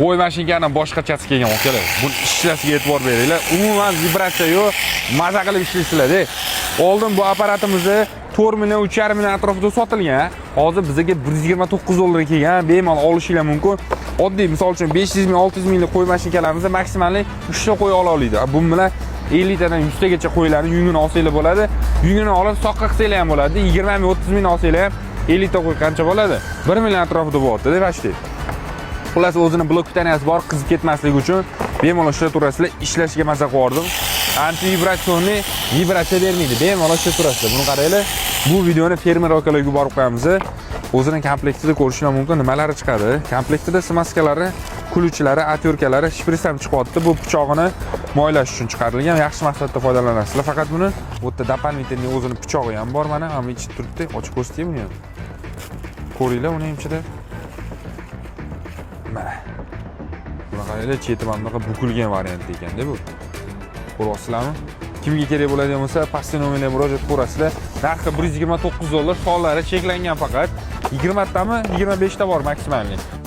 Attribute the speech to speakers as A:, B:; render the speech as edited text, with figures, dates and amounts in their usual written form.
A: Qo'y mashinkani boshqachasi kelgan, akalar. Buni ishlasiga e'tibor beringlar. Umuman vibratsiya yo'q, maza qilib ishlaysizlar-da. Oldin bu apparatimizni 4 million, 3,5 million atrofida sotilgan. Hozir bizga 129 dollarga kelgan, bemalol olishinglar mumkin. Oddiy, misol uchun, 500 ming, 600 minglik qo'y mashinkalarimizda максимальный 3 ta qo'y ola oladi. Bu bilan 50 tadan 100 tagacha qo'ylarni yungini olsanglar bo'ladi. Yungini olib soqqa qilsanglar ham bo'ladi. 20 ming, 30 ming olsanglar ham 50 ta qo'y qancha bo'ladi? 1 million atrofida bo'lyapti-da, почти. Xullas, o'zini блок питания si bor, qizib ketmasligi uchun bemalol ishlataverasizlar. Ishlashiga maza qilardim. Антивибрационный, vibratsiya bermaydi. Bemalol ishlataverasizlar. Buni qaranglar. Bu videoni fermer akalarga yuborib qo'yamiz. O'zini komplektida ko'rishinglar mumkin, nimalari chiqadi. Komplektida смазка lari, ключ lari, отвёртка lari, shpris ham chiqyapti. Bu pichog'ini moylash uchun chiqarilgan. Yaxshi maqsadda foydalanasizlar faqat buni. Bu yerda дополнительный o'zini pichog'i ham bor mana, hamma ichida turibdi. Ochib ko'rsataymi buni ham? Ko'ringlar uni ham ichida. Mana. Buni qaranglar, cheti mana bunaqa bukilgan variant ekanda bu. Ko'ryapsizlarmi? Kimga kerak bo'ladigan bo'lsa, pastki nomerga murojaat qilaverasizlar. Narxi 129 dollar, sonlari cheklangan faqat. 20 tami, 25 ta bor максимальный.